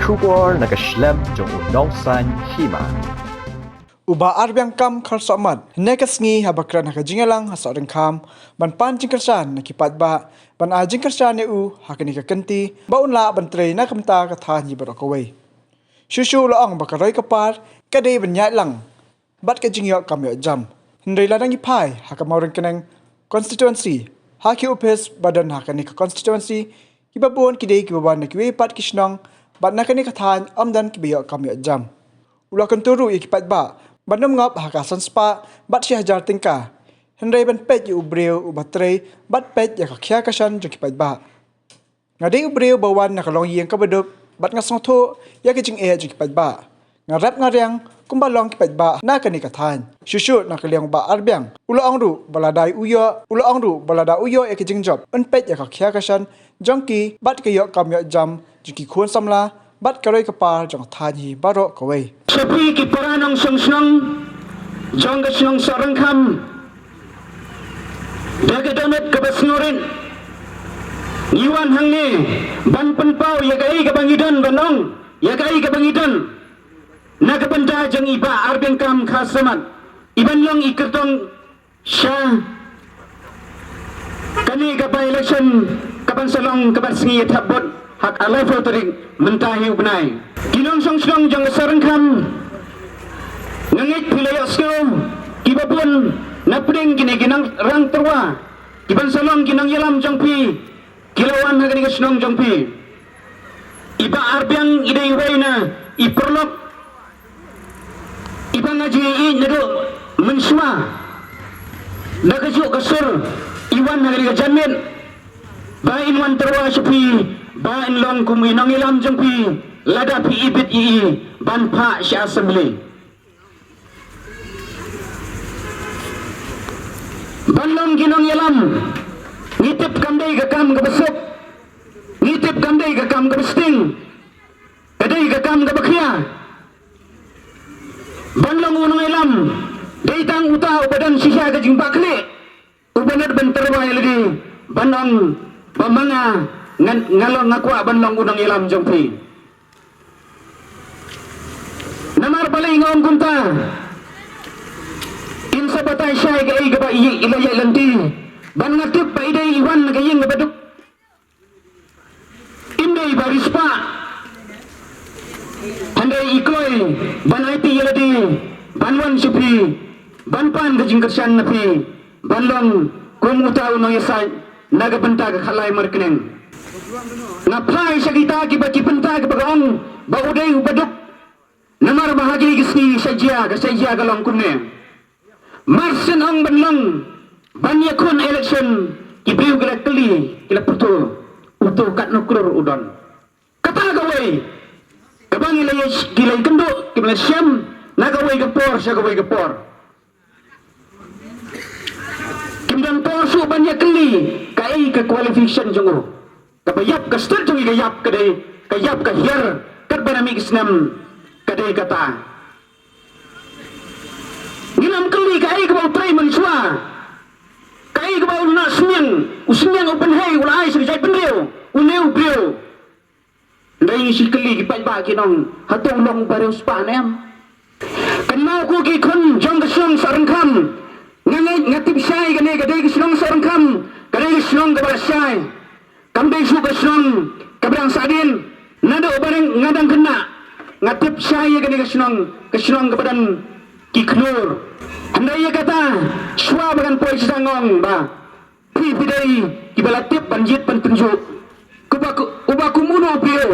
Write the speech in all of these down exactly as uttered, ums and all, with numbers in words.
Khubor na ka shlem jong u nongsan hima. U Bah Arbiang Kam Kharsohmat, hynne ka sngi haba kren ha ka jingïalang ha Sohryngkham, ban pan jingkyrshan na ki paidbah, ban ai jingkyrshan ïa u ha kane ka kynti, ba un lah ban trei na ka bynta ka thaiñ hi baroh kawei. Shuh shuh u la ong ba ka roi ka par ka dei ban ïaid lang bad ka jingïoh kam ïoh jam. Hynrei lada ngi phai ha ka Mawryngkneng constituency, ha ki ophis ba don ha kane ka constituency, kiba bun ki dei kiba wan na kiwei pat ki shnong, bad na kane ka thaiñ ym don kiba ïoh kam ïoh jam. U la kyntu ruh ïa ki paidbah ban ym ngop ha ka san spah bad shi hajar tyngka, hynrei ban peit ïa u briew uba trei bad peit ïa ka khia ka shan jong ki paidbah. Nga dei u briew ba wan na ka longïing kaba duk bad nga sngewthuh ïa ka jingeh jong ki paidbah. Nga rep nga riang kumba long ki paidbah na kane ka thaiñ. Shuh shuh na ka liang u Bah Arbiang, u la ong ruh ba lada u ïoh, u la ong ruh ba lada u ïoh ïa ka jingjop, un peit ïa ka khia ka shan jong ki bad ka ïoh kam ïoh jam jong ki khun samla bad ka roi ka par jong ka thaiñ hi baroh kawei. Sha phi ki para nongshong shnong jong ka shnong Sohryngkham, da ka dohnud kaba sngewrit ngi wan hangne ban pynpaw ïa kaei kaba ngi don, ban ong ïa kaei kaba ngi don na ka bynta jong i Bah Arbiang Kam Kharsohmat, i ban long i kyrtong sha kane ka by-election kaban sa long kaban sngi ïa thap vote ha ka laiphew tarik mynta hi u bnai. Ki nongshong shnong jong ka Sohryngkham, nga ngeit phi la ïohsngew kiba bun na pdeng kine ki nongrang tyrwa kiban sa long ki nongïalam jong phi, ki la wan ha kane ka shnong jong phi. I Bah Arbiang i dei iwei na i paralok iba nga ju ïeit naduh mynshuwa. Da kajuh ka sur i wan ha kane ka janmiet ba in wan tyrwa sha phi, ba in long kum i nongïalam jong phi lada phi ibit ïa i ban phah sha assembly. Ban long ki nongïalam, ngi tip kam dei ka kam kaba suk, ngi tip kam dei ka kam kaba sting, ka dei ka kam kaba khia. Ban long u nongïalam dei tang uta uba don shisha ka jingbakla, uba nud ban tyrwa ïa lade, ban ong ba ma nga, nga, nga long, nga kwah ban long u nongïalam jong phi. Namar balei nga ong kumta? Im sa batai shai kaei kaba i, i la ïaid lynti. Ban nga tip ba i dei i wan na ka ïing kaba duk. Im dei ba riewspah. Hynrei i kloi ban aiti ïa lade ban wan sha phi, ban pan ka jingkyrshan na phi, ban long kum uta u nongïasaid na ka bynta ka Khatlai Markneng. Nga phai sha kita kiba, ki bynta kiba ka ong ba u dei uba duk. Namar ba ha kine ki sngi sha jia, ka sha jia ka long kumne. Mar shen ong ban long, ban ïakhun election, ki briew ki la kylli, ki la pyrto, uto katno klur u don. Kata kawei kaba ngi la ïa, ki la ïakynduh, ki la shem na kawei ka por sha kawei ka por. Kim don por shuh ban ïakylli kaei ka qualification jong u. Kaba ïap, ka state jong ngi ka ïap, ka dei ka ïap ka hiar katba na mih ki snem, ka dei kata. Ngin ym kylli kaei kaba u trei mynshuwa, kaei kaba u la smiang, u smiang u pynhei, u la ai sha ka jaitbynriew, une u briew. Hynrei ngi shu kylli ki paidbah, kin ong, hato u long uba riewspah ne em? Kynmaw ko ki khun jong ka shnong Sohryngkham. Nga ngeit, nga tip shai kane ka dei ka shnong Sohryngkham, ka dei ka shnong kaba la shai. Kam dei shuh ka shnong kaba dang sahdien. Naduh ba nga dang khynnah, nga tip shai ïa kane ka shnong, ka shnong kaba don ki khnur. Hynrei ïa kata, shuwa ba ngan poi sha, nga ong ba phi, phi dei kiba la tip ban jied ban tynjuh. Uba ku-, uba kum uno u briew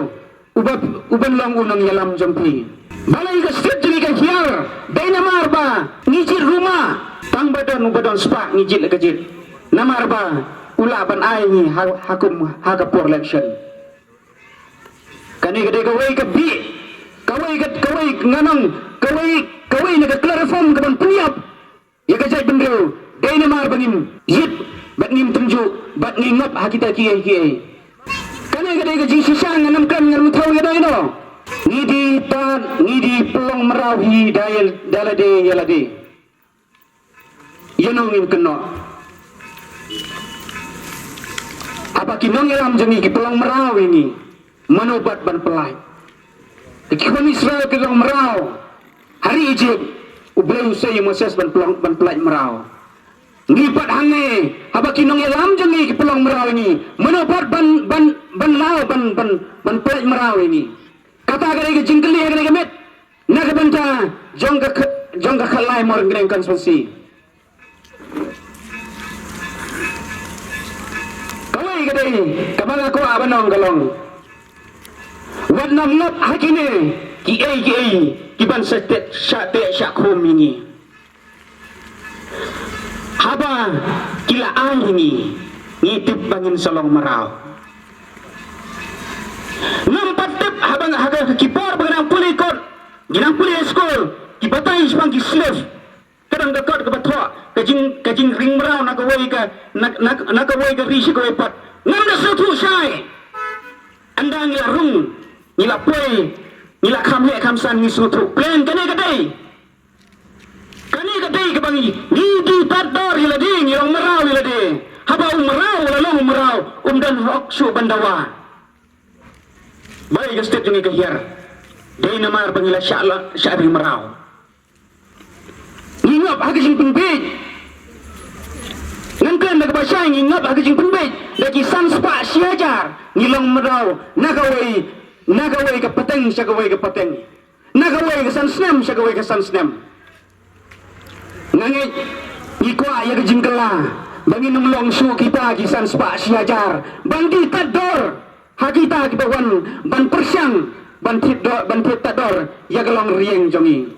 uba, uban long u nongïalam jong phi. Balei ka state jong ngi ka hiar? Dei namar ba ngi jied ruh ma, tang ba don uba don spah ngi jied la ka jied. Namar ba u lah ban ai ngi ha, ha kum, ha ka por election. Kane ka dei kawei ka bih, kawei ka, kawei ngan ong, kawei, kawei na ka chlariform kaban pynïap ïa ka jaitbynriew, dei namar ba ngim jied bad ngim tynjuh bad ngi ngop ha kita kiei kiei. Kane ka dei ka jingshisha, ngan ym kren, ngan ym thaw ïa dei no. Ngi dei tad, ngi dei pynlong mraw hi da ïa, da lade ïa lade. Ïa no ngin kynnoh? Haba ki nongïalam jong ngi ki pynlong mraw ïa ngi, mano pat ban pynlait? Ki khun Israel ki long mraw ha ri Egypt, U Blei u sei ïa u Moses ban pynlong, ban pynlait mraw. Ngi pat hangne, haba ki nongïalam jong ngi ki pynlong mraw ïa ngi, mano pat ban, ban, ban law, ban, ban, ban pynlait mraw ïa ngi? Kata ka dei ka jingkylli ha kane ka miet na ka bynta jong ka, jong ka Khatlai Morngngiang constituency. Kawei ka dei kaba nga kwah ban ong ka long, wat nang ngop ha kine kiei kiei kiban shah teh, shah teh shah khum ïa ngi. Haba ki la ai ïa ngi, ngi tip ba ngin sa long mraw. Ngam pat tip haba nga, ha ka, ki por ba ngi nang pule kot, ngi nang pule skul, ki batai shaphang ki slave. Ka dang ka kot kaba thoh, ka jing, ka jingring mraw na kawei ka, na, na, na kawei ka ri sha kawei pat. Ngam da sngewthuh shai. Ynda ngi la rung, ngi la poi, ngi la kham heh kham san, ngi sngewthuh. Pynban kane ka dei, kane ka dei kaba ngi, ngi die tad dor ïa lade, ngi long mraw ïa lade. Haba u mraw u la long u mraw, um don hok shuh ban dawa. Balei ka state jong ngi ka hiar? Dei namar ba ngi la shah, la shah ri mraw. Ngi ngop ha ka jingpynbiej. Ngan kren da kaba shai, ngi ngop ha ka jingpynbiej. Da ki san spah shi hajar ngi long mraw na kawei, na kawei ka pateng sha kawei ka pateng, na kawei ka san snem sha kawei ka san snem. Nga ngeit ngi kwah ïa ka jingkylla ba ngin ym long shuh kita ki san spah shi hajar ban die tad dor ha kita kiba wan ban pyrshang ban thied dor, ban thied tad dor ïa ka long rieng jong ngi.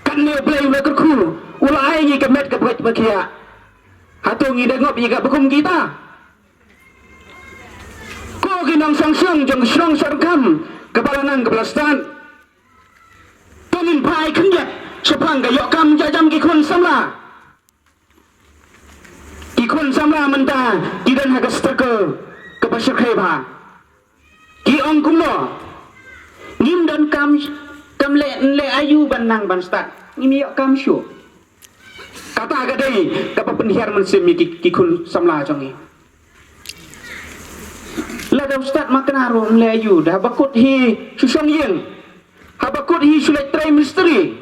Katne U Blei u la kyrkhu, u la ai ngi ka met ka pyrkhat ba khiah. Hato ngi da ngop ïa kaba kum kita? Ko ki nongshong shnong jong ka shnong Sohryngkham kaba la nang kaba la stad, to ngin phai khyndiat shaphang ka ïoh kam ïoh jam ki khun samla. Ki khun samla mynta ki don ha ka circle kaba shyrkhei bha. Ki ong kumno? Ngim don kam, kam leh, leh aïu ban nang ban stad? Ngim ïoh kam shuh. Kata ka dei kaba pynhiar mynsiem ïa ki, ki khun samla jong ngi. Lada u stad ma kane ruh ym leh aïu, da haba kut hi shu shong ïing, haba kut hi shu leit trei mistri,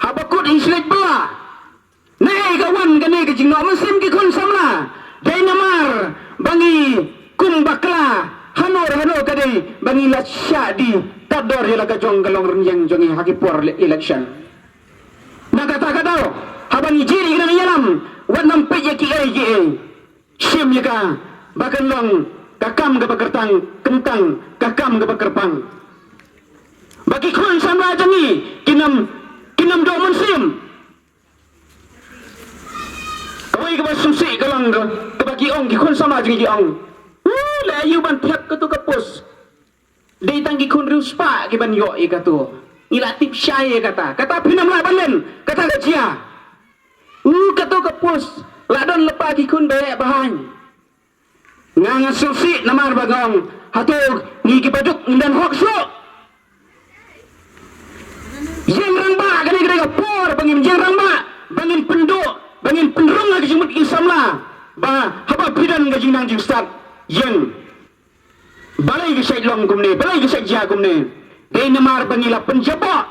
haba kut hi shu leit bylla. Naei ka wan kane ka jingnoh mynsiem ki khun samla? Dei namar ba ngi kum bakla, hano hano ka dei ba ngi la shah die tad dor ïa la ka jong ka long rieng jong ngi ha ki por le-, election. Na kata ka daw, haba ngi jied ïa ki nongïalam, wat nang peit ïa kiei kiei. Shim ïa ka ba kan long ka kam kaba kyrteng, kyntang ka kam kaba kyrpang. Ba ki khun samla jong ngi kin ym, kin ym duh mynsiem. Kawei kaba sngewsih ka long ka, kaba ki ong, ki khun samla jong ngi ki ong, u, leh aïu ban thep katu ka post? Dei tang ki khun riewspah kiban ïoh ïa katu. Ngi la tip shai ïa kata. Kata phin ym lah ban len, kata ka jia. U, katu ka post la don lypa ki khun ba heh ba haiñ. Nga nga sngewsih namar ba nga ong, hato ngi ki baduk ngim don hok shuh? Ïeng rangbah, kane ka dei ka por ba ngin ïeng rangbah, ba ngin pynduh, ba ngin pynrung ha ka jingmut ki samla, ba haba phi don ka jingnang jingstad, ïeng. Balei ka shait long kumne, balei ka shait jia kumne? Dei namar ba ngi la pynjaboh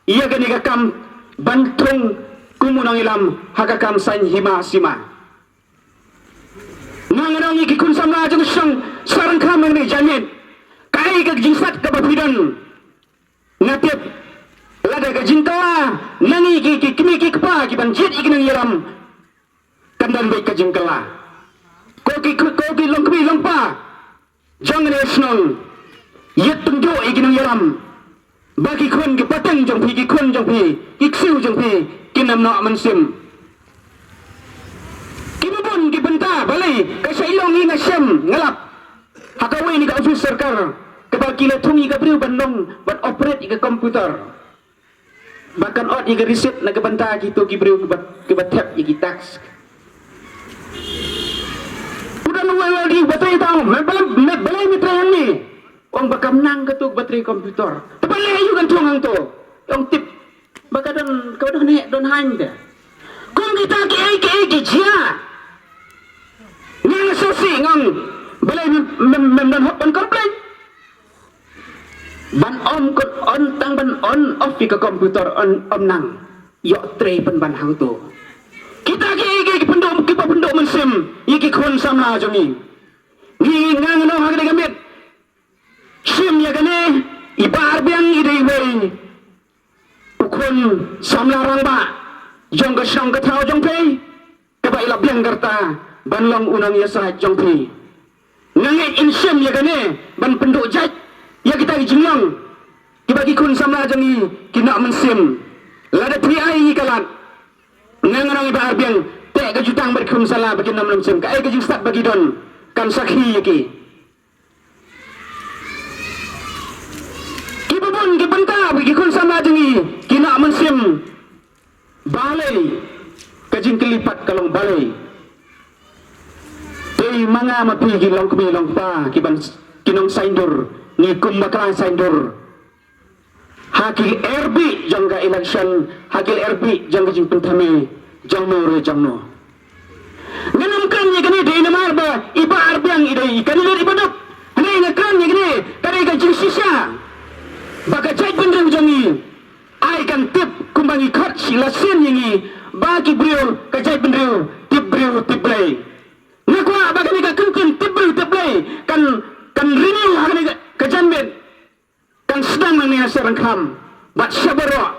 ïa kane ka kam ban thung kum u nongïalam ha ka kam saiñ hima sima. Nga nga ong ïa ki khun samla jong ka shnong Sohryngkham hangne, janmiet, kaei ka jingstad kaba phi don? Nga tip lada ka jingkylla na ngi ki, ki kmie ki kpa kiban jied ïa ki nongïalam, kan don beit ka jingkylla. Ko ki, ko ki long kmie long kpa jong kane ka shnong, ïa tynjuh ïa ki nongïalam ba ki khun ki pateng jong phi, ki khun jong phi, ki ksiew jong phi kin ym noh mynsiem. Kiba bun ki bynta, balei ka shait long? Ngi, nga shem, nga lap ha kawei na ka office sorkar kaba ki la thung ïa ka briew ban long, ban operate ïa ka computer, ba kan ot ïa ka receipt na ka bynta kito ki briew kiba, kiba thep ïa ki tax. U don uwei u la dei u ba trei tang, me balei, me balei me trei hangne? Ong ba kam nang katu kaba trei computer. Te balei aïu kan thung hangto? Ong tip ba ka don, ka don heh don haiñ te. Kum kita kiei kiei ki jia. Nga nga sngewsih, nga ong balei mem, mem, mem don hok ban complain? Ban ym kot on tang ban on off ïa ka computer, on ym nang. Ïoh trei pynban hangto. Kita ki, ki, ki pynduh, kiba pynduh mynsiem ïa ki khun samla jong ngi. Ngi, nga, nga ong ha kane ka miet. Shim ïa kane, i Bah Arbiang i dei iwei u khun samla rangbah jong ka shnong ka thaw jong phi, kaba i la biang ka rta ban long u nongïasaid jong phi. Nga ngeit in shim ïa kane ban pynduh jait ïa kita ki jinglong kiba ki khun samla jong ngi ki noh mynsiem. Lada phi ai ïa ka lad, nga, nga ong i Bah Arbiang, teh ka jutang bad ki khun samla ba kin nym mynsiem. Kaei ka jingstad ba ki don, kan sakhi ïa ki. Kiba bun ki bynta ba ki khun samla jong ngi ki noh mynsiem. Balei? Ka jingkylli pat ka long balei? Te ma nga ma phi ki longkmie longkpa, ki ban, ki nongsaiñdur, ngi kum bakla saiñdur ha ki lyer bih jong ka election, ha ki lyer bih jong ka jingpynthame jong no re jong no. Ngan ym kren ïa kane dei namar ba i Bah Arbiang i dei i candidate iba duk. Hynrei nga kren ïa kane ka dei ka jingshisha ba ka jaitbynriew jong ngi ai kan tip kumba ngi khot shi la sien ïa ngi ba ki briew ka jaitbynriew tip briew tip Blei. Nga kwah ba kane ka kyntien tip briew tip Blei kan, kan renew ha kane ka, ka janmiet, kan sdang nangne ha Syrangkham bad sha baroh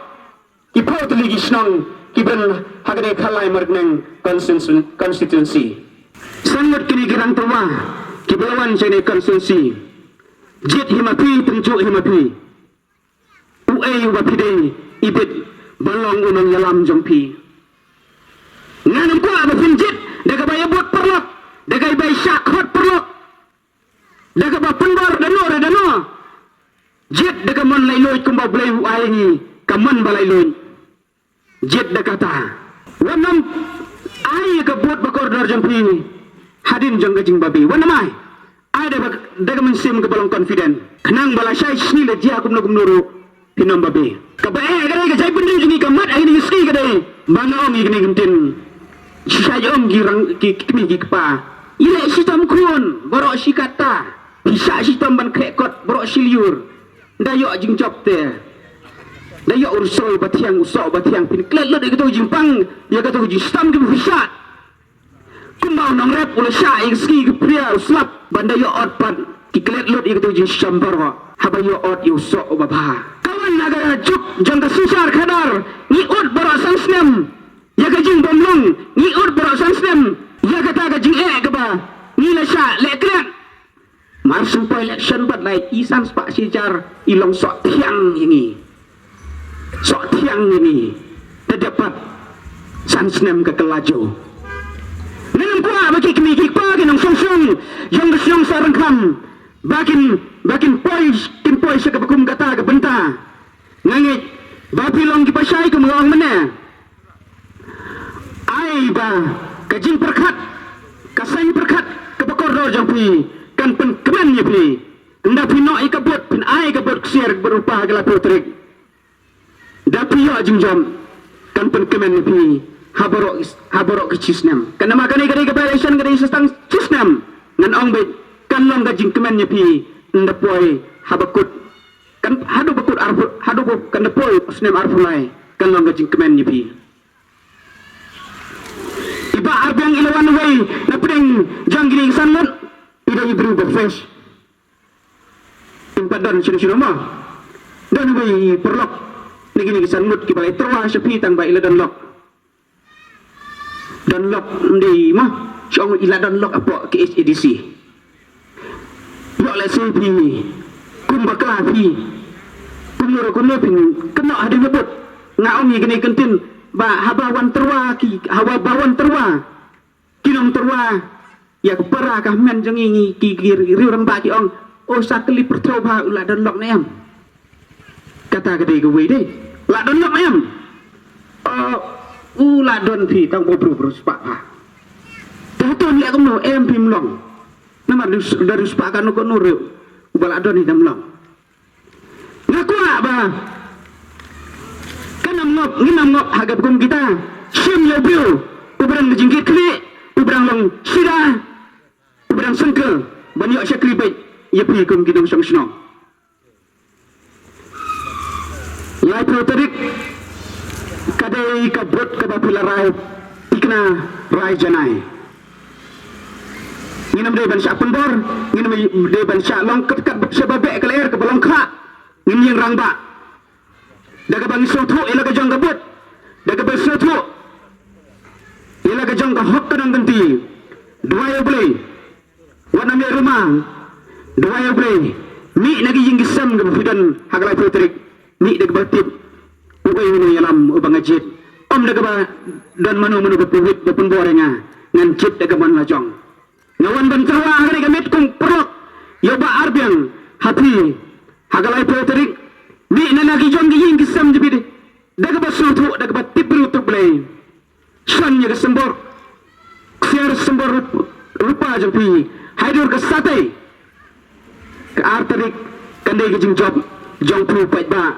ki phew tylli ki shnong ki bun ha kane ka Khalai Marikneng constituency. San ngut kine ki rang tyrwa kiba la wan sha kane constituency. Jied hi ma phi, tynjuh hi ma phi. Uei uba phi dei i bit ban long u nongïalam jong phi? Ngan ym kwah ba phin jied da kaba ïabud paralok, da kaba ïashah khot paralok, da kaba pynbor da no re da no. Jied da ka mon laitluid kumba U Blei u ai ngi ka mon ba laitluid. Jied da kata. Wat nym ai ka vote ba kordor jong phi hadien jong ka jingbabe. Wat nym ai. Ai da ba, da ka mynsiem kaba long confident. Khnang ba lashai sngi la jia kumno kumno ruh phin ym babe. Kaba eh ka dei ka jaitbynriew jong ngi ka mat ha kine ki sngi ka dei ba nga ong ïa kine ki ktien. Shisha ïa ong ki rang, ki, ki kmie ki kpa. Ïaleh shitom khun baroh shi katta. Phi shah shitom ban khreh kot baroh shi lyiur. Da ïoh jingjop te. Da ïoh u rysoi ba thiang, u soh ba thiang, phin klet lut ïa kato ka jingpang, ïa kato ka jingshitom kiba phi shah. Kumba u nongrep u la shah ïa ka sngi ka phria u slap, ban da ïoh ot pat ki klet lut ïa kato ka jingshitom baroh. Haba ïoh ot ïa u soh uba bha. Ka wan na ka juk jong ka synshar khadar, ngi ud baroh san snem ïa ka jingbymlong, ngi ud baroh san snem ïa kata ka jingeh kaba ngi la shah leh klet. Mar shu poi election bad lai i san spah shi hajar i long soh thiang ïa ngi. Soh thiang ïa ngi. Te dep pat san snem ka kylla jur. Ngan ym kwah ba ki kmie ki kpa ki nongshong shnong jong ka shnong Syrangkham ba kin, ba kin poi, kin poi sha kaba kum kata ka bynta. Nga ngeit ba phi long kiba shai kum nga ong mynne. Ai ba ka jingpyrkhat, ka saiñ pyrkhat kaba kordor jong phi kan pynkmen ïa phi. Ynda phi noh ïa ka vote, phin ai ka vote ksiar bad rupa ha ka laiphew tarik. Da phi ïoh jingjop kan pynkmen ïa phi ha baroh, ha baroh ki shisnem. Kan namar kane ka dei ka by-election ka dei sa tang shisnem. Ngan ong beit kan long ka jingkmen ïa phi ynda poi haba kut. Kan haduh ba kut arphew, haduh ba kan da poi snem arphew lai kan long ka jingkmen ïa phi. I Bah Arbiang i la wan uwei na pdeng jong kine ki san ngut, i dei i briew ba fresh. Im pat don shano shano mo. Don uwei i paralok na kine ki san ngut kiba la tyrwa sha phi tang ba i la don lok. Don lok ym dei mo. Shu ong i la don lok hapoh K H A D C. Ïoh lehse phi kum bakla phi kumno ruh kumno phin kynnoh hadien ka vote. Nga ong ïa kane ka ktien ba haba wan tyrwa ki, haba ba wan tyrwa ki nongtyrwa ïa ka para ka hynmen jong ngi, ngi ki, ki riew rangbah ki ong, "O, sa kylli pyrthew bha u la don lok ne em?" Kata ka dei kawei de. La don lok em? O, u la don phi tang ba u briew briew spah pha. Te hato leh kumno em phi ym long? Namar da u spah kano kano ruh uba la don hi da ym long. Nga kwah ba kan ym ngop, ngin ym ngop ha ka kum kita. Shim ïa u briew uba dang jingkit khlieh, uba dang long shida, uba dang sngewkmen ban ïoh shakri beit ïa phi kum ki nongshong shnong. Laiphew tarik ka dei ka vote kaba phi la rai tikna rai janai. Ngin ym dei ban shah pynbor, ngin ym dei ban shah long kat kat shaba beh ka lyer kaba long kha. Ngin ïeng rangbah da kaba ngi sngewthuh ïa la ka jong ka vote, da kaba sngewthuh ïa la ka jong ka hok ka dang kynti. Duwai U Blei. Wat nym ïa ruma, duwai U Blei. Mih na ki ïing ki sem kaba phi don ha ka laiphew tarik. Mih da kaba tip uei uno u ïalam uba nga jied. Ym da kaba don mano mano ba pynwit ba pynbor ïa nga. Ngan jied da kaba man la jong. Nga wan ban kyrpad ha kane ka miet kum paralok ïa u Bah Arbiang ha phi ha ka laiphew tarik. Mih na la ki jong ki ïing ki sem jong phi da kaba sngewthuh, da kaba tip briew tip Blei. Shon ïa ka symbol ksiar, symbol rup-, rupa jong phi. Haduh ka satai ka ar tarik kan dei ka jingjop jong phi paidbah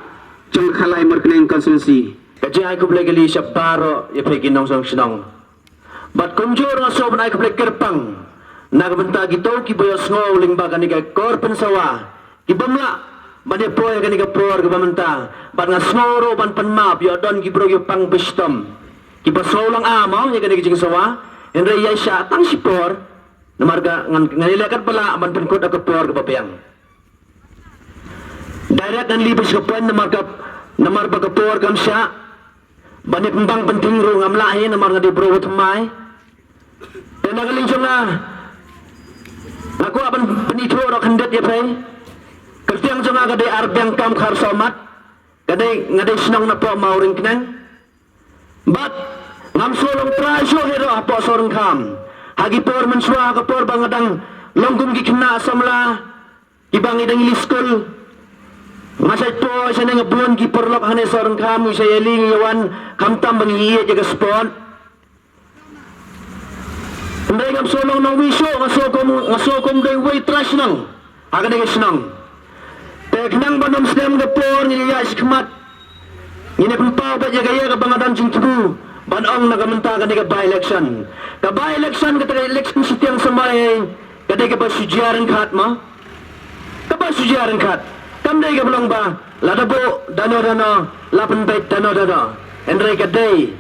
jong ka Khalai Markneng constituency. Ka jingai khublei kali sha baroh ïa phi ki nongshong shnong. Bad kumjuh ruh nga sngewbha ban ai khublei kyrpang na ka bynta kito kiba ïohsngew lyngba kane ka kor pynsawa, kiba ym lah ban ïa poi ha kane ka por kaba mynta. Bad nga sngew ruh ban pan map ïa don ki briew ïa pang ba shitom kiba sngew long a mo ïa kane ka jingsawa. Hynrei ïa sha tang shipor namar ka ngan, ngan ïaleh katba lah ban pynkut ha ka por kaba biang. Direct ngan leit ba sha ka point namar ka, namar ba ka por kam shah. Ban ïa pynbang pynthing ruh ngam lah hi namar nga dei briew ba thymmai. Te na ka liang jong nga, nga kwah ban pynithuh ruh khyndiat ïa phi. Kyrteng jong nga ka dei Arbiang Kam Kharsawmat. Ka dei, nga dei shnong na poh Mawryngkneng. Bad ngam shu long trai shuh hi ruh hapoh Sohryngkham. Ha ki por mynshuwa, ha ka por ba nga dang long kum ki khynnah samla kiba ngi dang ïaleit skul, nga shait poi shane, nga bun ki paralok hangne Sohryngkham, ngi shait ïaleit ngi ïawan, khamtam ba ngi ïeit ïa ka sport. Hynrei ngam shu long nongwei shuh, nga shu kum, nga shu kum dei uwei trai shnong ha kane ka shnong. Te khnang ban ym slem ka por, ngi ïa shikmat, ngin ïa pynpaw beit ïa ka, ïa kaba nga don jingthmu ban ong na ka bynta kane ka by-election. Ka by-election, kata ka election shiteng samoi, ka dei kaba shu jia ryngkat mo. Kaba shu jia ryngkat. Kam dei kaba long ba lada buh dano dano, la pynbeit dano dano. Hynrei ka dei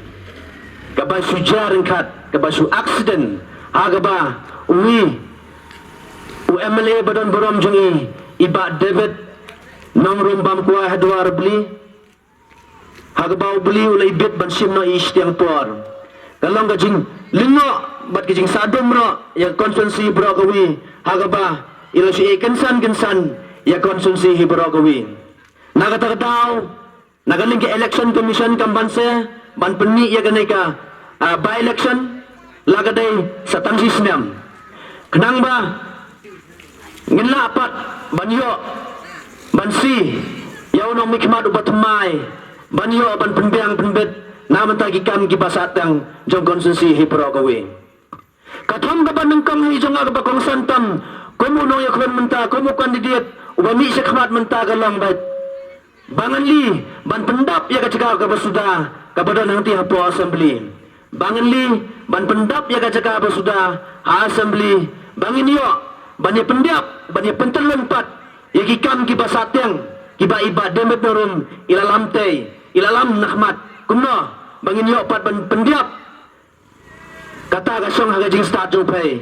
kaba shu jia ryngkat, kaba shu accident ha kaba uwei u MLA ba don burom jong ngi, i Bah David Nongrum Bamkwai Hadwar Bli, ha kaba U Blei u la ibit ban shim noh ïa i shiteng por. Ka long ka jinglyngngoh bad ka jingsah dum ruh ïa ka constituency baroh kawei, ha kaba i la shu ïeh kynsan kynsan ïa ka constituency hi baroh kawei. Na kata ka daw, na ka liang ka Election Commission kam banse ban pynmih ïa kane ka, ah, by-election la ka dei sa tang shi snem. Khnang ba ngin lah pat ban ïoh ban siew ïa u nongmihkhmat uba thymmai, ban ïoh ban pynbiang pynbit na bynta ki kam kiba sahteng jong constituency hi baroh kawei. Ka thong kaba nyngkong hi jong nga kaba kongsan tam kum u nongïakhun mynta, kum u candidate uba mih shakhmat mynta ka long beit ba ngan leit ban pyndap ïa ka jaka kaba suda kaba don hangtei hapoh Assembly. Ba ngan leit ban pyndap ïa ka jaka ba suda ha Assembly, ba ngin ïoh ban ïa pyndap, ban ïa pyntylun pat ïa ki kam kiba sahteng kiba i Bah David Nongrum i la lam tei, i la lam nakhmat. Kumno ba ngin ïoh pat ban pyndap kata ka shong ha ka jingstad jong phi?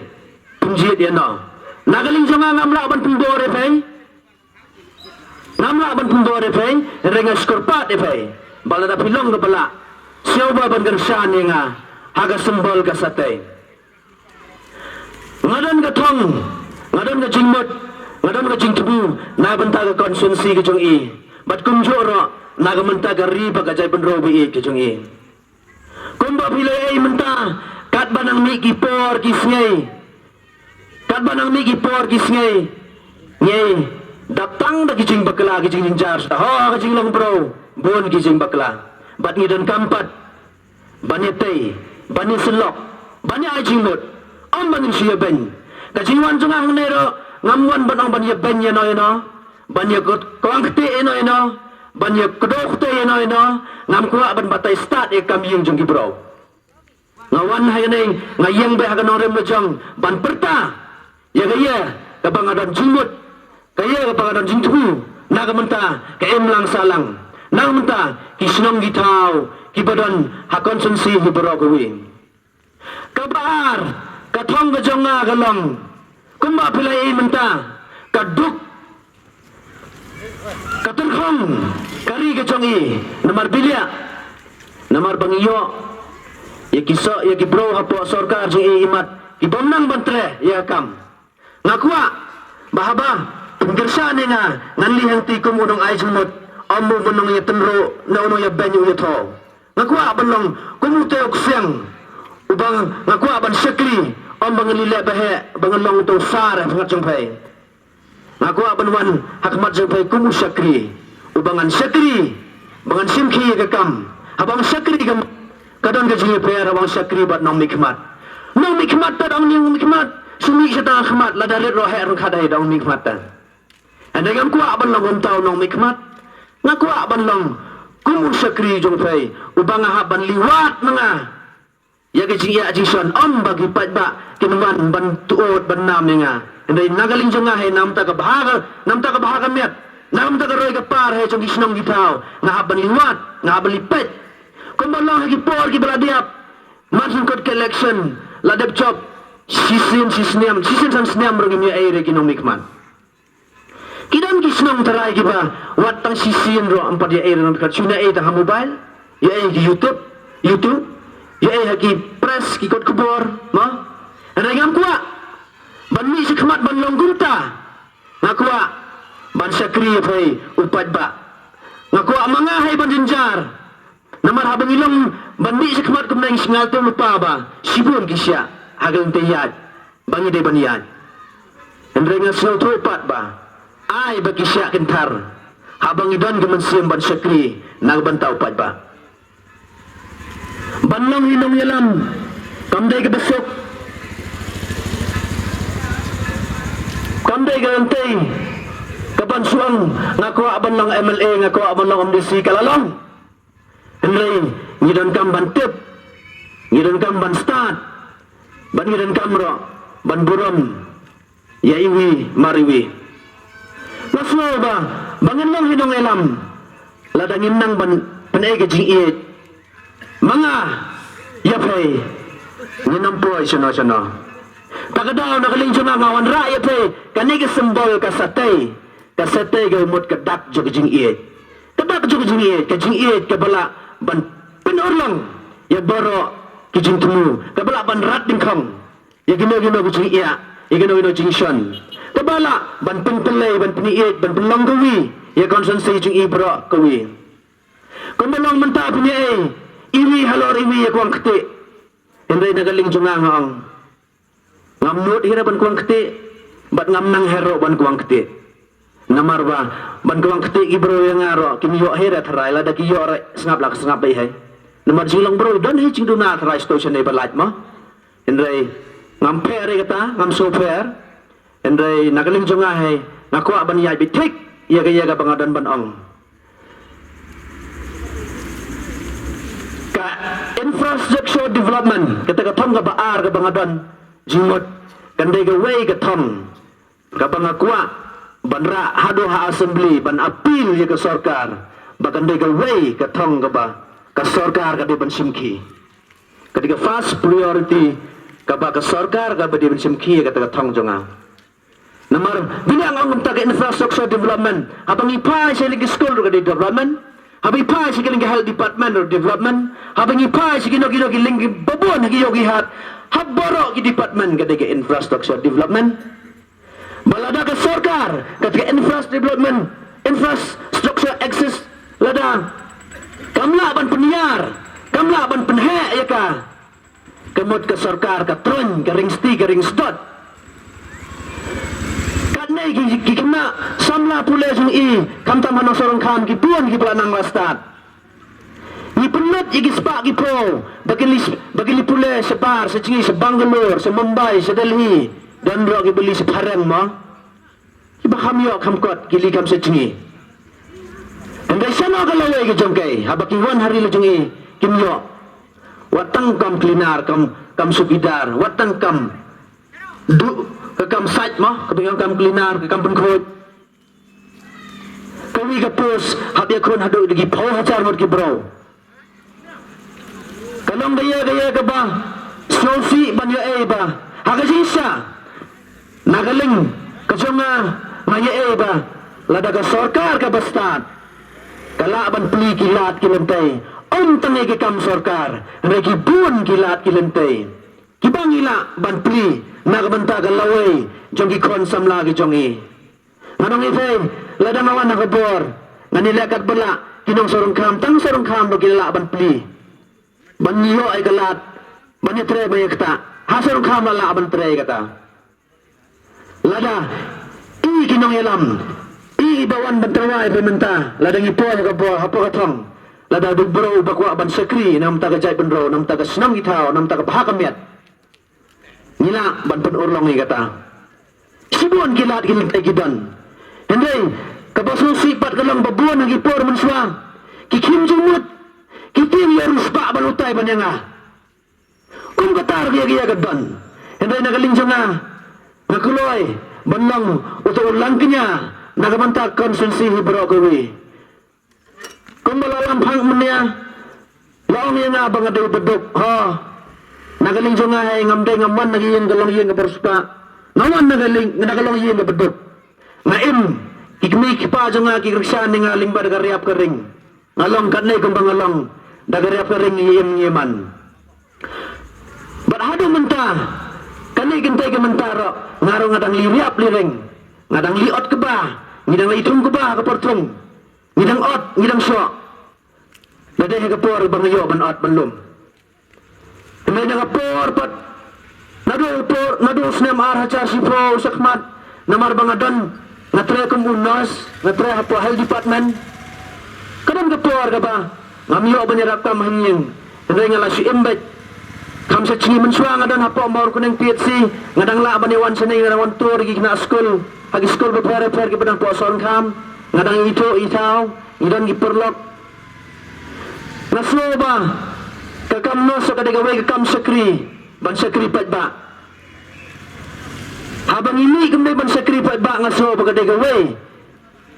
Pynjied ïa no. Na ka liang jong nga ngam lah ban pynbor ïa phi. Ngam lah ban pynbor ïa phi, hynrei nga shukor pat ïa phi ba lada phi long kaba lah, sngewbha ban kyrshan ïa nga ha ka symbol ka satei. Nga don ka thong, nga don ka jingmut, nga don ka jingthmu na bynta ka constituency ka jong i, bad kumjuh ruh na ka bynta ka ri bad ka jaitbynriew ba ïeit ka jong i. Kumba phi la ïohi mynta, katba nang mih ki por ki sngi, katba nang mih ki por ki sngi, ngi dap tang da ki jingbakla, ki jingjynjar. Ho, ka jinglong briew, bun ki jingbakla. Bad ngi donkam pat ban ïa tei, ban ïa syllok, ban ïa ai jingmut, ym ban ïa shu ïa beiñ. Ka jingwan jong nga hangne ruh ngam wan ban ong ban ïa beiñ ïa no ïa no, ban ïa kwah kti ïa no ïa no, ban ïa kdew kti ïa no ïa no. Ngam kwah ban batai stad ïa ka kam ïing jong ki briew. Nga wan hangne, nga ïeng beit ha ka nongrim lajong ban pyrta ïa ka ïa kaba nga don jingmut, ka ïa kaba nga don jingthmu na ka bynta ka imlang sahlang. Nang mynta ki shnong ki thaw kiba don ha constituency hi baroh kawei. Kaba ar, ka thong ka jong nga ka long, kumba phi la ïohi mynta, ka duk, ka tyrkhong ka ri ka jong i, namar balei? Namar ba ngi ïoh ïa ki soh, ïa ki briew hapoh sorkar jong i, imat ki bym nang ban treh ïa ka kam. Nga kwah ba haba pynkyrshan ïa nga, ngan leh hangtei kum u nongai jingmut, ym u nongïatynruh, ne u nongïabeiñ u ïathoh. Nga kwah ban long kum utei u ksiang uba nga kwah ban shakri, ym ba ngan leh ba heh, ba ngan long utei u sar ha pyrngat jong phi. Nga kwah ban wan ha khmat jong phi kum u shakri uba ngan shakri, ba ngan shim khie ïa ka kam. Haba ong shakri ka, ka don ka jingïapher haba ong shakri bad nongmihkhmat. Nongmihkhmat te dang nongmihkhmat, shu mih sha tang khmat, lada rit ruh heh ruh khadei dang mihkhmat te. Hynrei ngam kwah ban long kumta u nongmihkhmat. Nga kwah ban long kum u shakri jong phi uba nga hap ban liwat ma nga ïa ka jingïa jingshon, ym ba ki paidbah kin wan ban tuot ban nam ïa nga. Hynrei na ka liang jong nga hi, na bynta ka bha ka, na bynta ka bha ka miat, na bynta ka roi ka par hi jong ki shnong ki thaw, nga hap ban liwat, nga hap ban lipeit. Kumba long ha ki por kiba la dep, mar shu kut ka election, la dep jop shisien shisnem, shisien san snem ruh ngim ïa ei re ki nongmihkhmat. Ki don ki shnong tharai kiba wat tang shisien ruh ym pat ïa ei ruh, kat shu ïa ei tang ha mobile, ïa ei ki YouTube, YouTube, ïa ei ha ki press, ki kot khubor, mo. Hynrei ngam kwah ban mih sha khmat ban long kumta. Nga kwah ban shakri ïa phi u paidbah. Nga kwah ma nga hi ban jynjar. Namar haba ngi long ban mih sha khmat kumne ngi sngewthuh lypa ba shibun ki shiah ha ka lynti ïaid ba ngi dei ban ïaid. Hynrei nga sngewthuh pat ba ai ba ki shiah kin thar haba ngi don ka mynsiem ban shakri na ka bynta u paidbah. Ban long hi nongïalam kam dei kaba suk, kam dei ka lynti kaban shu ong nga kwah ban long M L A, nga kwah ban long M D C, ka la long. Hynrei ngi donkam ban tip, ngi donkam ban stad, bad ngi donkam ruh ban burom ïa iwei mar iwei. Nga sngew ba, ba ngin long hi nongïalam lada ngim nang ban pynïaid ka jingïeit. Ma nga ïa phi ngin ym poi shano shano. Ta ka daw na ka liang jong nga nga wanrah ïa phi kane ka symbol ka satei. Ka satei ka mut ka dak jong ka jingïeit. Ka dak jong ka jingïeit, ka jingïeit kaba lah ban pynurlong ïa baroh ki jingthmu, kaba lah ban rat dyngkhong ïa kino kino ki jingïa, ïa kino kino ki jingshon, kaba lah ban pynpyllei, ban pynïeit, ban pynlong kawi ïa ka constituency jong i baroh kawi. Kumba long mynta pynïaid iwi halor iwi ïa kwah kti. Hynrei na ka liang jong nga nga ong, ngam nud hi ruh ban kwah kti, bad ngam nang hi ruh ban kwah kti. Namar ba ban kwah kti ki briew ïa nga ruh kim ïoh hi ruh tharai, lada ki ïoh ruh sngap la ka sngap beit hi. Namar jinglong briew don hi jingduna tharai, shisha shane ba lait mo. Hynrei ngam pher ïa kata, ngam sngewpher. Hynrei na ka liang jong nga hi, nga kwah ban ïaid beit thik ïa ka, ïa kaba nga don ban ong. Ka infrastructure development, kata ka thong kaba ar kaba nga don jingmut, kan dei kawei ka thong kaba nga kwah ban rah haduh ha assembly ban appeal ïa ka sorkar ba kan dei kawei ka thong kaba ka sorkar ka dei ban shim khie. Ka dei ka first priority kaba ka sorkar kaba dei ban shim khie ïa kata ka thong jong nga. Namar bini ang ong mynta ka infrastructure development, haba ngi phai sha ki skul ruh ka dei development, haba ngi phai sha ki health department ruh development, haba ngi phai sha kino kino ki lynti babun ha ki ïew ki hat, ha baroh ki department ka dei ka infrastructure development. Ba lada ka sorkar kata ka infrastructure development, infrastructure access, lada kam lah ban pynïar, kam lah ban pynheh ïa ka, ka mut ka sorkar ka troiñ, ka ring sti, ka ring sdot. Katne ki, ki khynnah samla pule jong i, khamtam ha Nongshorongkham, ki bun kiba la nang la stad. Ngi pynlut ïa ki spah ki phew ba kin leit, ba kin leit pule shabar, sha jngi, sha Bangalore, sha Mumbai, sha Delhi. Don ruh kiba leit sha phareng mo. Kiba kham ïoh kham kot ki leit kham sha jngi. Hynrei shano ka lawei ka jong ki, haba ki wan ha ri la jong i kim ïoh. Wat tang kam cleaner, kam, kam chowkidar, wat tang kam duh, ka kam sait mo, kaba ong kam cleaner, ka kam pynkhuid. Kawi ka post hap ïakhun haduh da ki phew hajar ngut ki briew. Ka long ka ïa ka ïa kaba sngewsih ban ïa ei ba ha ka jingshisha na ka liang ka jong nga, nga ïa ei ba lada ka sorkar kaba stad ka lah ban plie ki lad ki lynti, ym tang ïa ki kam sorkar, hynrei ki bun ki lad ki lynti kiba ngi lah ban plie na ka bynta ka lawei jong ki khun samla ki jong ngi. Nga ong ïa phi, lada nga wan ha ka bor, ngan ïaleh katba lah, ki nong Sohryngkham, tang Sohryngkham ruh ki lah ban plie ban ïoh ïa ka lad ban ïatrei ban ïakta. Ha Sohryngkham la lah ban trei kata. Lada i ki nongïalam, i ba wan ban tyrwa ïa phi mynta, lada ngi poi ha ka bor, hapoh ka thong, lada u briew ba kwah ban shakri na bynta ka jaitbynriew, na bynta ka shnong ki thaw, na bynta ka bha ka miat, ngi lah ban pynurlong ïa kata. Shibun ki lad ki lynti ki don. Hynrei kaba sngewsih pat ka long ba bun ha ki por mynshuwa ki khim jingmut, ki tieng ïa u riewspah ban utai ban ïa nga. Kum kata ruh ïa ka ïa ka don. Hynrei na ka liang jong nga, nga kloi ban long uta u langkñia na ka bynta ka constituency hi baroh kawei. Kumba la lam phang mynne, la ong ïa nga ba nga dei ba duk. Ha, na ka liang jong nga hi ngam dei, ngam wan na ka ïing ka longïing kaba riewspah. Nga wan na ka liang, na ka longïing kaba duk. Nga im, ki kmie ki kpa jong nga ki kyrshan ïa nga lyngba da ka riap ka ring. Nga long katne kumba nga long, da ka riap ka ring, ngi im ngi man. Bad haduh mynta, kane kynthei ka mynta ruh, nga ruh nga dang li riap li ring. Nga dang li ot kba, ngi dang li thung kba ha ka por thung. Ngi dang ot, ngi dang shoh. Da dei ha ka por ba nga ïoh ban ot ban lum. Hynrei na ka por pat, naduh por, naduh snem ar hajar shiphew shakhmat, namar ba nga don, nga trei kum u nurse, nga trei hapoh health department. Ka don ka por kaba ngam ïoh ban ïarap kam ha ïing, hynrei nga la shu im beit. Kham sha sngi mynshuwa nga don hapoh Mawryngkneng P H C, nga dang lah ban ïa wan shane, nga dang wan tur ïa ki khynnah skul ha ki skul bapher bapher kiba don hapoh Sohryngkham, nga dang ithuh ithaw, ngi don ki paralok. Nga sngew ba ka kam nurse ka dei kawei ka kam shakri, ban shakri paidbah. Haba ngi mih kumne ban shakri paidbah, nga sngew ba ka dei kawei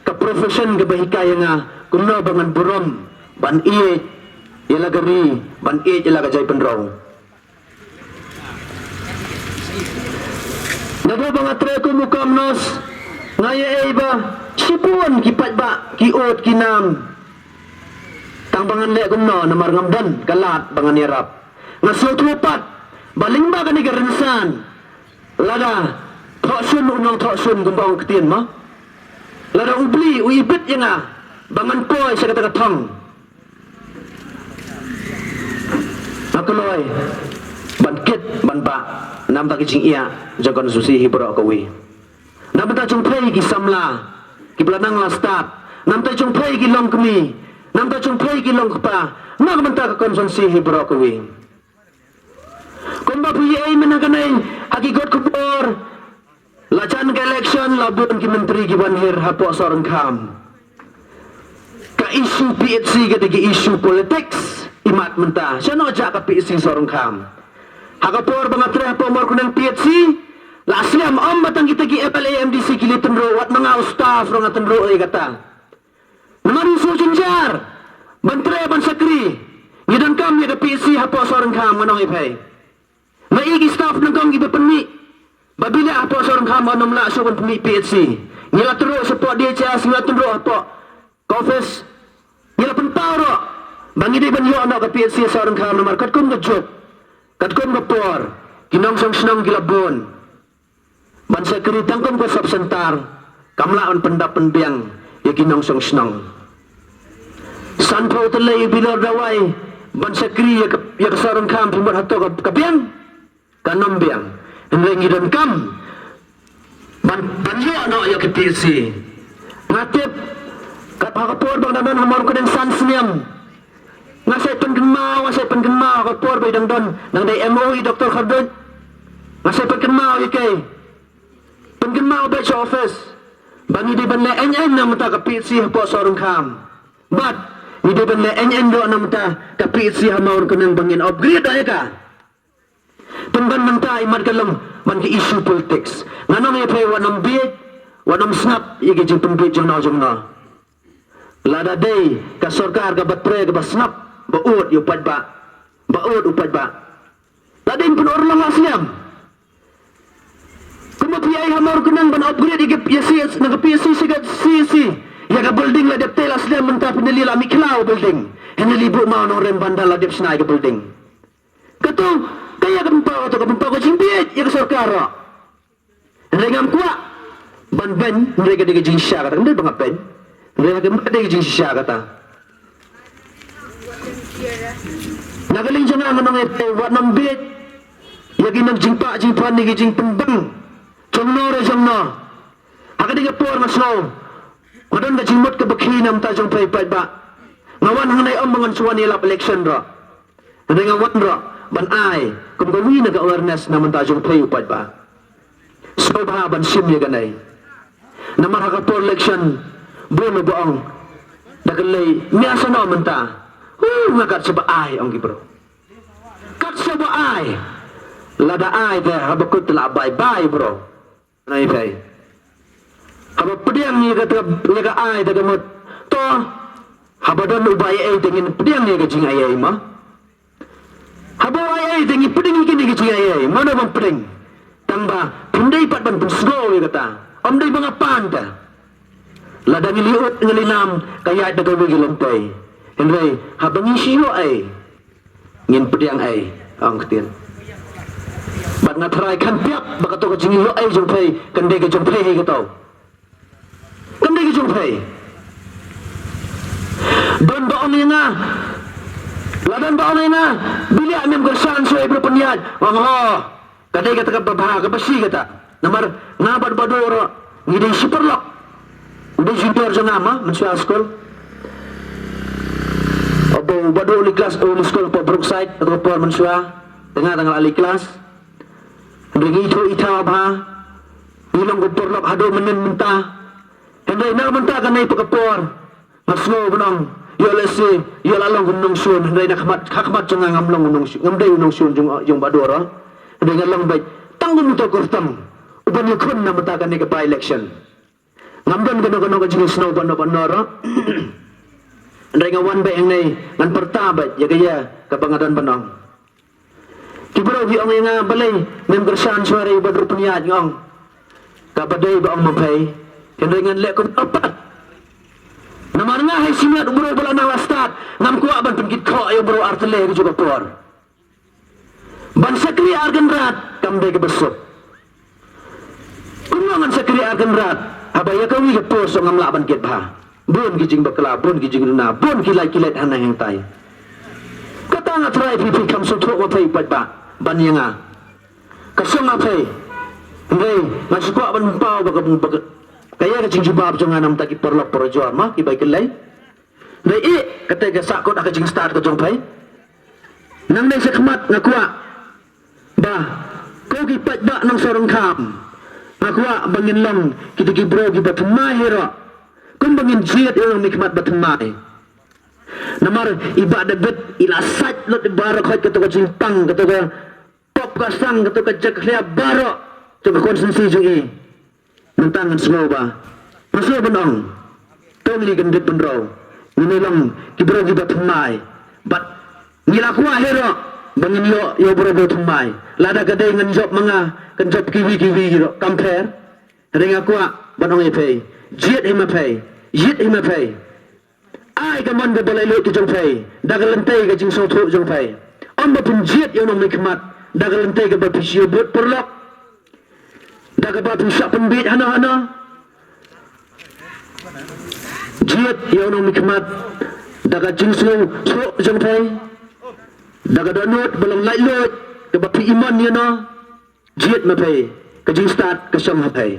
ka profession kaba hikai ïa nga kumno ba ngan burom ban ïeit ïa la ka ri, ban ïeit ïa la ka jaitbynriew. Naduh ba nga trei kum u kam nurse, nga ïa ei ba shibun ki paidbah ki ud ki nam. Tang ba ngan leh kumno namar ngam don ka lad ba ngan ïarap. Nga sngewthuh pat ba lyngba kane ka rynsan, lada thoh shun u nongthoh shun kumba ong ktien mo, lada U Blei u ibit ïa nga ba ngan poi sha kata ka thong, nga kloi ban kit ban bah na bynta ka jingïa jong ka constituency hi baroh kawei. Na bynta jong phi ki samla kiba la nang la stad, na bynta jong phi ki longkmie, na bynta jong phi ki longkpa, na ka bynta ka constituency hi baroh kawei. Kumba phi ïa ei mynta kane ha ki kot khubor, la jan ka election la bun ki myntri ki wan hiar hapoh Sohryngkham. Ka issue P H C ka dei ka issue politics. Imat mynta shano jah ka P H C Sohryngkham? Ha ka por ba nga trei hapoh Mawryngkneng P H C, la slem ym ba tang kita ki M L A M D C ki leit tynruh, wat ma nga u staff ruh nga tynruh ïa kata. Namar u shu jynjar ban trei ban shakri. Ngi donkam ïa ka P H C hapoh Sohryngkham, ngan ong ïa phi. Nga ïohi ki staff nyngkong kiba pynmih ba biang hapoh Sohryngkham, ym lah shuh ban pynmih P H C. Ngi la tynruh shapoh D H S, ngi la tynruh hapoh ka office. Ngi la pynpaw ruh ba ngi dei ban ïoh noh ka P H C Sohryngkham namar katkum ka juk, katkum ka por, ki nongshong shnong ki la bun. Ban shakri tang kum ka sub center, kam lah ban pyndap pynbiang ïa ki nongshong shnong. Sanphew tylli u bilor dawai ban shakri ïa ka, ïa ka Sohryngkham, phi mut hato ka, ka biang? Kan ym biang. Hynrei ngi donkam ban, ban ïoh noh ïa ka P H C. Nga tip katba ha ka por ba nga dang don ha Mawryngkneng san snem, nga sa pynkynmaw, nga sa pynkynmaw ha ka por ba i dang don, dang dei M O i Doktor Kharduid. Nga sa pynkynmaw ïa ki, pynkynmaw beit sha office ba ngi dei ban leh eiñ eiñ na bynta ka P H C hapoh Sohryngkham. Bad ngi dei ban leh eiñ eiñ ruh na bynta ka P H C ha Mawryngkneng ba ngin upgrade ïa ka. Pynban mynta imat ka long ban ki issue politics. Ngan ong ïa phi, wat nym bieit, wat nym sngap ïa ki jingpynbieit jong no jong no. Lada dei ka sorkar kaba trei kaba sngap, ba ud ïa u paidbah, ba ud u paidbah, la dei ban pynurlong ha snem. Kumba phi ai ha Mawryngkneng ban upgrade ïa ka P S C, na ka P S C sha ka C S C. Ïa ka building la dep tei la slem mynta phi nali la mih khlaw building. Hynrei li buh maw nongrem banda la dep shna ïa ka building. Kato, ka ïa ka pynpaw, kato ka pynpaw ka jingbieit ïa ka sorkar ruh. Hynrei ngam kwah ban beiñ, hynrei ka dei ka jingshisha kata, hynrei ba nga beiñ. Hynrei ka dei ka jingshisha kata. Na ka liang jong nga ngan ong ïa phi wat nym bieit ïa ki nongjingpah jingphan ne ki jingpynbang jong no re jong no. Ha ka dei ka por nga sngew nga don ka jingmut kaba khie na bynta jong phi paidbah. Nga wan hangne ym ba ngan shu wan ïalap election ruh. Hynrei nga wan ruh ban ai kum ka wi na ka awareness na bynta jong phi u paidbah. Sngewbha ban shim ïa kane. Namar ha ka por election bun u ba ong da ka lei mia sano mynta. Hu, nga kat sha ba ai ong ki bro. Kat sha ba ai. Lada ai te haba kut te la bye bye bro. Nai phai. Haba pdiang ïa ka, ïa ka ai te ka mut. To haba don u ba ai ai te ngin pdiang ïa ka jing ai ai ma. Haba u ai ai te ngi pdeng ïa kine ki jingaiei, mano ban pdeng? Tang ba phim dei pat ban pynsngew ïa kata. Ym dei ba nga pan ta. Lada ngi li ut ngi li nam ka ïaid da kawei ka lynti. Hynrei haba ngi shu ïoh ei, ngin pdiang ei, ong ktien. Bad nga tharai kham pyiap ba kato ka jingïoh ei jong phi kan dei ka jong phi hi kato. Kam dei ka jong phi. Don ba ong ïa nga. La don ba ong ïa nga. Bilia mem kyrshan shuwa ïa bru pynïaid. Ong ho. Ka dei kata kaba bha kaba shi kata. Namar nga bad Baduh ruh ngi dei shi paralok. U dei junior jong nga ma mynshuwa skul. Ba u Baduh u leit klas u leit skul hapoh Brookside hapoh por mynshuwa. Te nga tang la leit klas. Hynrei ngi ithuh ithaw bha. Ngi long kum paralok haduh mynnin mynta. Hynrei na mynta kane pat ka por nga sngew ban ong ïoh lehse ïoh la long kum nongshun, hynrei na khmat, ha khmat jong nga ngam long u nongshun, ngam dei u nongshun jong, jong Baduh ruh. Hynrei nga long beit tang kum uto u kyrtong uban ïakhun na mynta kane ka by election. Ngam don kano kano ka jingsngew ban ban nor ruh. Hynrei nga wan beit hangne ngan pyrta beit ïa ka ïa kaba nga don ban ong. Ki briew ki ong ïa nga balei mem kyrshan shuwa re ba dur pynïaid, nga ong. Kaba dei ba ong ma phi. Hynrei ngan leh kumno pat. Namar nga ha i synñiat u briew ba la nang la stad ngam kwah ban pynkit khoh ïa u briew artylli ha kajuh ka por. Ban shakri ar kynrad kam dei kaba suk. Kumno ngan shakri ar kynrad haba ïa kawi ka por shuh ngam lah ban kit bha. Bun ki jingbakla, bun ki jingduna, bun ki lait ki lait hana hangtai. Kata nga trai phi phi kham sngewthuh ma phi paidbah ban ïa nga. Ka shong ma phi. Hynrei nga shu kwah ban paw ba ka, ba ka, ka ïa ka jingjubab jong nga na bynta ki paralok parajor ma ki bai kyllai. Dei i kata ka sahkut ha ka jingstad ka jong phi. Nangne shakhmat nga kwah ba ko ki paidbah Nongshorongkham, nga kwah ba ngin long kita ki briew kiba thymmai hi ruh. Kumba ngin jied ïa u nongmihkhmat ba thymmai. Namar i Bah David i la sait lut i baroh khoit kato ka jingpang, kato ka pop ka sang, kato ka jakhlia baroh jong ka constituency jong i. Mynta ngan sngew ba, ngan sngew ban ong, to ngi kyndit bynriew, ngin ïa long ki briew kiba thymmai. Bad ngi la kwah hi ruh ba ngin ïoh ïa u briew ba thymmai. Lada ka dei ngan jop ma nga, kan jop kiwi kiwi ruh kam pher. Hynrei nga kwah ban ong ïa phi, jied hi ma phi, jied hi ma phi. Ai ka mon kaba laitluid ka jong phi da ka lynti ka jingsngewthuh jong phi. Ym ba pynjied ïa u nongmihkhmat da ka lynti kaba phi shu bud paralok, da kaba phi shah pynbieit hano hano. Jied ïa u nongmihkhmat da ka jingsngewthuh jong phi, da ka dohnud ba long laitluid kaba phi imon ïa no. Jied ma phi, ka jingstad ka shong ha phi.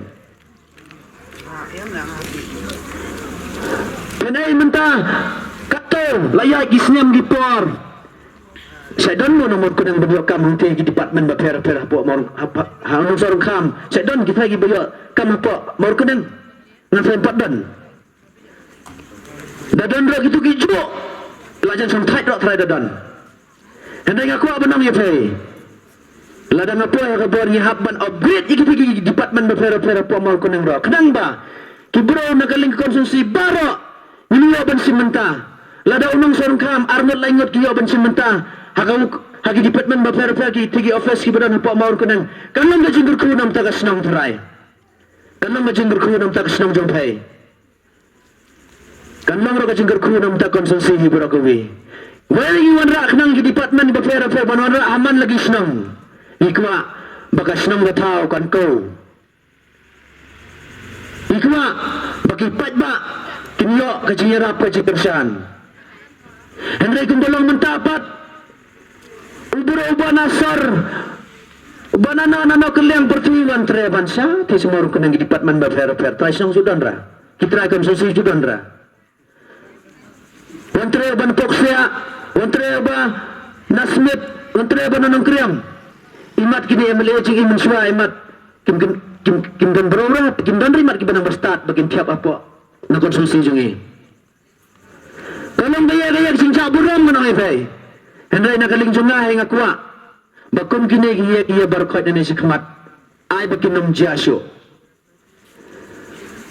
Pynei mynta kato la ïaid ki snem ki por. Sa don mo na Mawryngkneng ban ïoh kam hangtei ki department bapher bapher hapoh Mawr, ha, ha, ha Nongshorongkham. Sa don kita kiba ïoh kam hapoh Mawryngkneng. Ngan sa pat don. Da don ruh kito ki juh. La jan shong thait ruh trai da don. Hynrei nga kwah ban ong ïa phi. Lada nga poi ha ka bor ngi hap ban upgrade ïa kito ki department bapher bapher hapoh Mawryngkneng ruh. Khnang ba ki briew na ka liang ka constituency baroh ngin ban shim bynta. Lada u nongshong kam ar ngut lai ngut ki ïoh ban shim bynta ha ka, ha ki department bapher bapher, ki tiki office kiba don hapoh Mawryngkneng, kan long ka jingkyrkhu namar ka shnong Trai. Kan long ka jingkyrkhu namar ka shnong jong phi. Kan long ruh ka jingkyrkhu namar ka constituency hi baroh kawei. Wei ngi wanrah khnang ki department bapher bapher ban wanrah ha man la ki shnong. Ngi kwah ba ka shnong ka thaw kan khaw. Ngi kwah ba ki paidbah kin ïoh ka jingïarap ka jingkyrshan. Hynrei kumba long mynta pat, u briew uba na sor, uba na na na kylliang pyrthei, wan trei ban sha, te sha Mawryngkneng ki department bapher bapher, trai shnong ju don ra, ki trai constituency ju don ra. Wan trei ban pok sia, wan trei ba na Smit, wan trei ba na Nongkriam. Imat kine M L A jong i mynshuwa imat kim, kim, kim, kim don bro ra, kim don ri mat kiba nang ba stad ba kin thiap hapoh na constituency jong i. Ka long ka ïa ka ïa ka jingshah burom ngan ong ïa phi. Hynrei na ka liang jong nga hi nga kwah ba kum kine ki ïa ki ïa baroh khoit na ne shi khmat, ai ba kin ym jia shuh.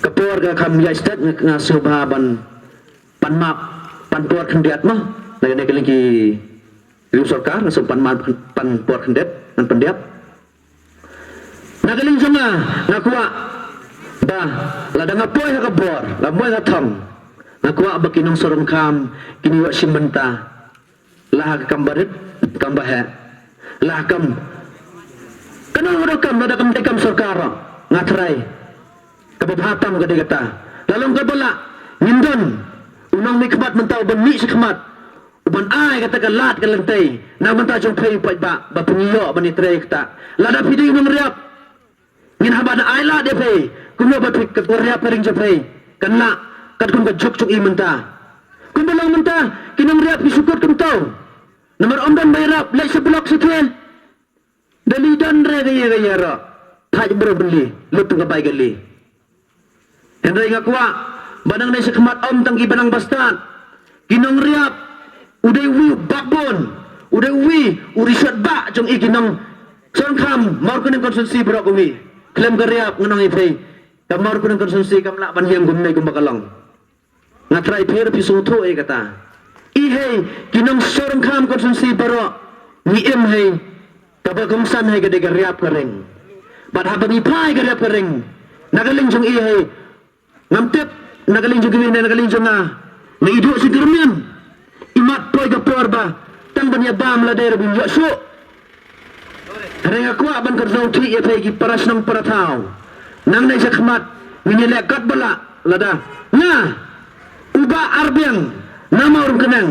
Ka por ka kham ïaid stet, nga, nga sngewbha ban pan map, pan por khyndiat mo. Na kane ka liang ki riew sorkar nga sngewbha pan map, pan por khyndiat, ngan pyndiat. Na ka liang jong nga, nga kwah ba lada nga poi ha ka bor, lada poi ha thong, nga kwah ba ki nongshong kam kin ïoh shim bynta. La ha ka kam barit, kam baheh. La ha kam. Kano kano kam, lada kam dei kam sorkar ruh, nga trai. Kaba bha tam ka dei kata. La long kaba lah, ngin don u nongmihkhmat mynta uban mih shakhmat, uban ai kata ka lad ka lynti na bynta jong phi u paidbah, ba phin ïoh ban ïatrei kata. Lada phi dei u nongriap, ngin hap ban ai lad ïa phi, kumno ba phi, ka riap ka ring jong phi kan lah katkum ka juk jong i mynta. Kumba long mynta, ki nongriap ki shu kut kumto. Namar ym don ba ïarap, leit sha block sha thaiñ. Da leit don re ka ïa ka ïa ruh, thait bro beli, lut tang ka bai ka li. Hynrei nga kwah ba nangne shakhmat ym tang kiba nang ba stad, ki nongriap, u dei uwei u backbone, u dei uwei u rishot bah jong i ki nongshong kam Mawryngkneng constituency baroh kawei. Khlem ka riap ngan ong ïa phi, ka Mawryngkneng constituency kam lah ban hiam kumne kumba ka long. Nga trai phi ruh phi sngewthuh ïa kata. I hei, ki nongshong kam constituency baroh, ngi im hei, kaba kongsan hei ka dei ka riap ka ring. Bad haba ngi phai ka riap ka ring, na ka liang jong i hei, ngam tip na ka liang jong kiwei ne na ka liang jong nga. Nga iduh shi kyrmiang. Imat poi ka por ba tang ban ïa bam lade ruh bym ïoh shuh. Hynrei nga kwah ban kynmaw thiah ïa phi ki para shnong para thaw. Nangne shakhmat ngin ïaleh kat ba lah lada nga u Bah Arbiang na Mawryngkneng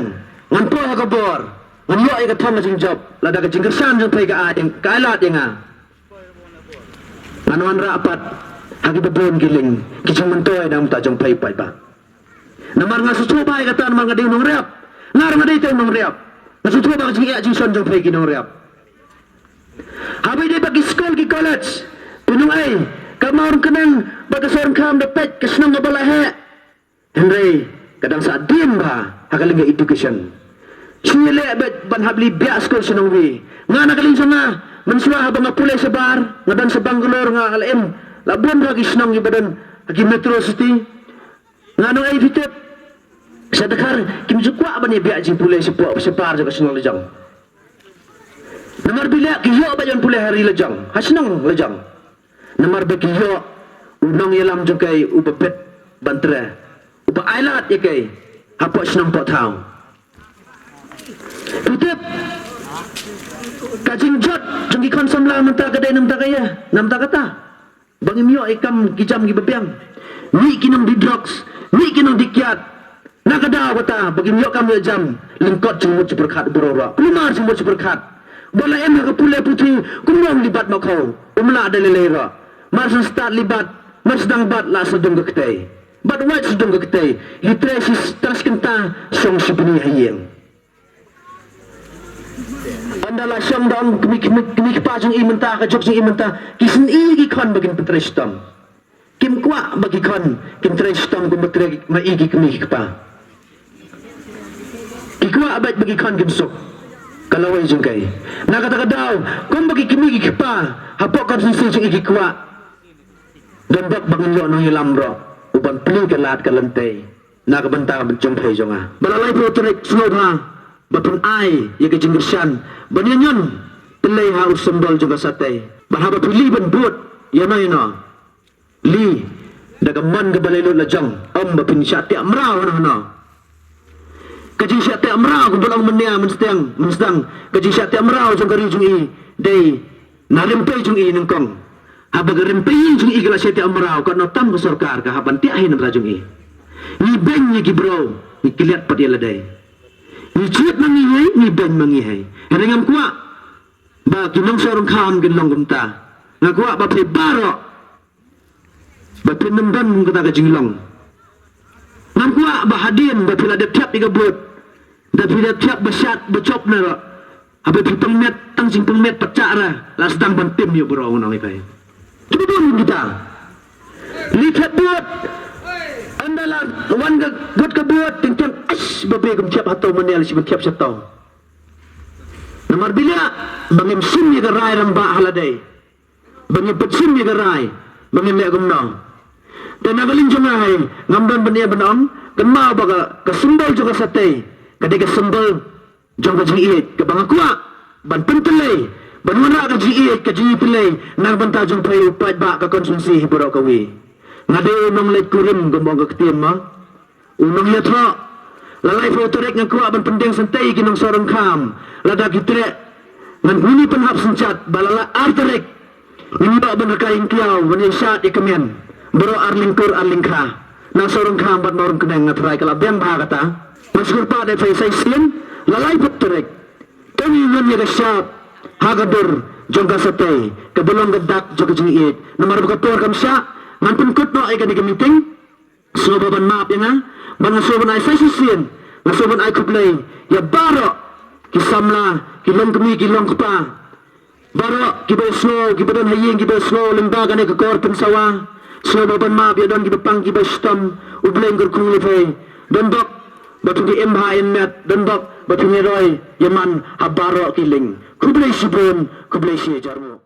ngan poi ha ka bor, ngan ïoh ïa ka thong ka jingjop lada ka jingkyrshan jong phi ka ai, ka ai lad ïa nga. Ngan wanrah pat ha kiba bun ki lieng ki jingmyntoi na ka bynta jong phi paidbah. Namar nga sngewthuh ba ïa kata namar nga dei u nongriap. Nga ruh nga dei te u nongriap. Nga sngewthuh ba ka jingeh jingshon jong phi ki nongriap. Haba ïadei bad ki skul ki college, phi nang ai ka Mawryngkneng bad ka Sohryngkham da peit ka shnong kaba la heh. Hynrei ka dang sah dien bha ha ka liang ka education. Shu ïaleh beit ban hap leit biah skul sha nongwei. Nga na ka liang jong nga, mynshuwa haba nga pule shabar, nga don sha Bangalore, nga la im, la bun bha ki shnong kiba don ha ki metro city. Ngan ong ei phi tip, sa dkhar kim ju kwah ban ïa biah jingpule shapoh shabar jong ka shnong la jong. Namar ba leh ki ïoh ba ïoh pule ha ri la jong, ha shnong la jong. Namar ba ki ïoh u nongïalam jong ki uba bit ban trei, uba ai lad ïa ki hapoh shnong poh thaw. Phi tip, ka jingjot jong ki khun samla mynta ka dei na bynta ka ïa, na bynta kata. Ba ngim ïoh ïa kam ki jam kiba biang. Mih ki nongdie drugs, mih ki nongdie kiad. Na ka daw kata ba ngim ïoh kam ïoh jam, lyngkot jingmut jingpyrkhat u briew ruh. Kulmar jingmut jingpyrkhat. Ba la em ha ka pule puthi, kumno ym li bad ma khaw. Um lah da lei lei ruh. Mar shu stad li bad, mar sdang bad la sdang ka kti. Bad wat sdang ka kti. Li trei shi, trei shi kynta, shong shi bnai ha ïing. Ynda la shong da ong kmie, kmie, kmie kpa jong i mynta, ka juk jong i mynta, ki sngewsih ki khun ba kin pyntrei shitom. Kim kwah ba ki khun kin trei shitom kumba trei ma i ki kmie ki kpa. Ki kwah beit ba ki khun kin suk. Ka lawei jong ki. Na kata ka daw, kumba ki kmie ki kpa hapoh constituency jong i ki kwah, don bok ba ngin ïoh nongïalam ruh uban plie ka lad ka lynti. na ka bynta jong phi jong nga. Ba la laiphew tarik sngewbha ba phin ai ïa ka jingkyrshan ban ïa ñion tyllei ha u symbol jong ka satei. Bad haba phi leit ban bud ïano ïano, leit da ka mon kaba laitluid lajong, ym ba phin shah teh mraw hano hano. Ka jingshah teh mraw kumba long mynne mynsteng mynsteng, ka jingshah teh mraw jong ka ri jong i dei na rympei jong i nyngkong. Haba ka rympei jong i ka la shah teh mraw, katno tam ka sorkar ka hap ban teh hi na bynta jong i. Ngi beiñ ïa ki briew, ngi klet pat ïa lade. Ngi jied ma ngi hei, ngi beiñ ma ngi hei. Hynrei ngam kwah ba ki nongshong rangkham kin long kumta. Nga kwah ba phi baroh ba phin nym don kum kata ka jinglong. Ngam kwah ba hadien ba phi la dep thiap ïa ka vote, da phi dep thiap ba shad ba jop na ruh, haba phi pynmiat tang jingpynmiat pat shah ra, la sdang ban tim ïa u baroh u nong i phi. Kiba bun kita. Leit thiap vote. Ynda la wan ka got ka vote, teng teng, ais, ba be kum thiap hato, mynne la shi ban thiap shato. Namar balei? Ba ngim shim ïa ka rai rangbah ha lade. Ba ngim pat shim ïa ka rai ba ngin leh kumno. Te na ka liang jong nga hei, ngam don ban ïa ban ong, kynmaw ba ka, ka symbol jong ka satei ka dei ka symbol jong ka jingïeit kaba nga kwah ban pyntyllei, ban wanrah ka jingïeit, ka jingïeit tyllei na ka bynta jong phi u paidbah ka konstituensi hi baroh kawei. Nga dei u nongleit kurim kumba ong ka ktien mo. U nongïathoh, la laiphew tarik nga kwah ban pyndiang santei ki nongshong rangkham. Lada ki treh, ngan, ngin ïa pynhap synshar ba la lai ar tarik ngin ïoh ban rkai ïing kiaw, ban ïa shad ïa kmen. Baroh ar lyngkur ar lyngkha, nongshong rangkham bad nongrim khnang, nga tharai ka la biang bha kata. Nga sngewthuh da phi sa shisien, la laiphew tarik to ngin ïa ka shap ha ka dur jong ka satei kaba long ka dak jong ka jingïeit. Namar ba ka por kam shah, ngan pynkut noh ïa kane ka meeting. Sngewbha ban map ïa nga, bad nga sngewbha ban ai sa shisien, nga sngewbha ban ai khublei ïa baroh ki samla, ki longkmie, ki longkpa, baroh kiba sngew, kiba don ha ïing, kiba sngew lyngba kane ka kor pynsawa. Sngewbha ban map ïa, don kiba pang kiba shitom, U Blei un kyrkhu ïa phi. Don bok ba phin ïa im bha im met, don bok ba phin ïa roi ïa man ha baroh ki lieng. Khublei shibun, khublei shi hajar nguh.